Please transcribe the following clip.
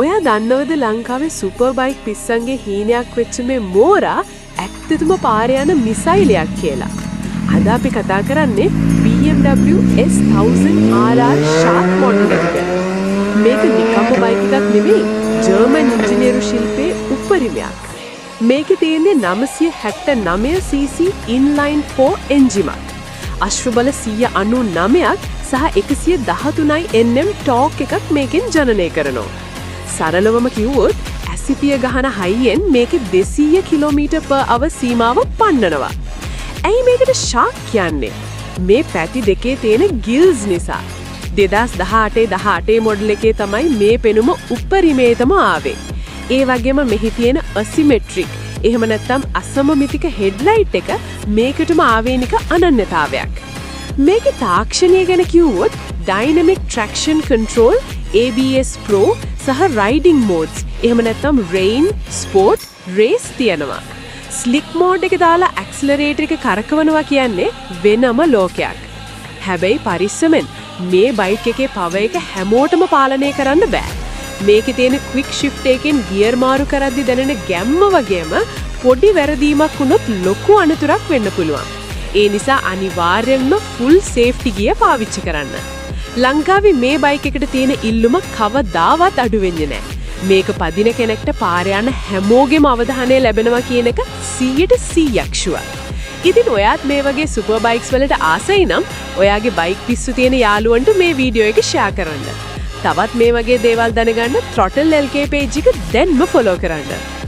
ඔයා දන්නවද ලංකාවේ සුපර් බයික් පිස්සන්ගේ හීනයක් වෙච්ච මේ මෝරා ඇත්තටම පාරේ යන මිසයිලයක් කියලා? අද අපි කතා කරන්නේ BMW S1000 RR shark model එක ගැන. මේක නිකම්ම බයික් එකක් නෙවෙයි, ජර්මන් ඉංජිනේරු ශිල්පයේ උපරිමයක්. මේකේ තියෙන්නේ 969 cc inline 4 එන්ජිමක්. අශ්ව බල 199ක් සහ 113 Nm talk එකක් මේකෙන් ජනනය කරනවා. සරලවම කිව්වොත්, ඇසිපිය ගහන හයියෙන් මේකේ 200 කිලෝමීටර් පර් අවර් සීමාව පන්නනවා. ඇයි මේකට ෂාක් කියන්නේ? මේ පැති දෙකේ තියෙන ගිල්ස් නිසා. 2018 18 මොඩල් එකේ තමයි මේ පෙනුම උපරිමේටම ආවේ. ඒ වගේම මෙහි තියෙන අසිමෙට්‍රික්, එහෙම නැත්නම් අසමමිතික හෙඩ්ලයිට් එක මේකටම ආවේනික අනන්‍යතාවයක්. මේකේ තාක්ෂණය ගැන කිව්වොත්, dynamic traction control, ABS Pro සහ රයිඩිං මෝඩ්ස්, එහෙම නැත්නම් රේන්, ස්පෝර්ට්, රේස් තියෙනවා. ස්ලික් මෝඩ් එක දාලා ඇක්සලරේටර් එක කරකවනවා කියන්නේ වෙනම ලෝකයක්. හැබැයි පරිස්සමෙන්, මේ බයික් එකේ පවර් එක හැමෝටම පාලනය කරන්න බෑ. මේකේ තියෙන ක්වික් ෂිෆ්ට් එකෙන් ගියර් මාරු කරද්දි දැනෙන ගැම්ම වගේම පොඩි වැරදීමක් වුණොත් ලොකු අනතුරක් වෙන්න පුළුවන්. ඒ නිසා අනිවාර්යෙන්ම ෆුල් සේෆ්ටි ගියර් පාවිච්චි කරන්න. ලංකාවේ මේ බයික් එකට තියෙන ඉල්ලුම කවදාවත් අඩු වෙන්නේ නෑ. මේක පදින කෙනෙක්ට පාර යන හැමෝගෙම අවධානය ලැබෙනවා කියන එක 100%ක් ෂුවර්. ඉතින් ඔයාත් මේ වගේ සුපර් බයික්ස් වලට ආසයි නම්, ඔයාගේ බයික් පිස්සු තියෙන යාළුවන්ට මේ වීඩියෝ එක ෂෙයා කරන්න. තවත් මේ වගේ දේවල් දැනගන්න Throttle LK page එක දැන්ම ෆලෝ කරන්න.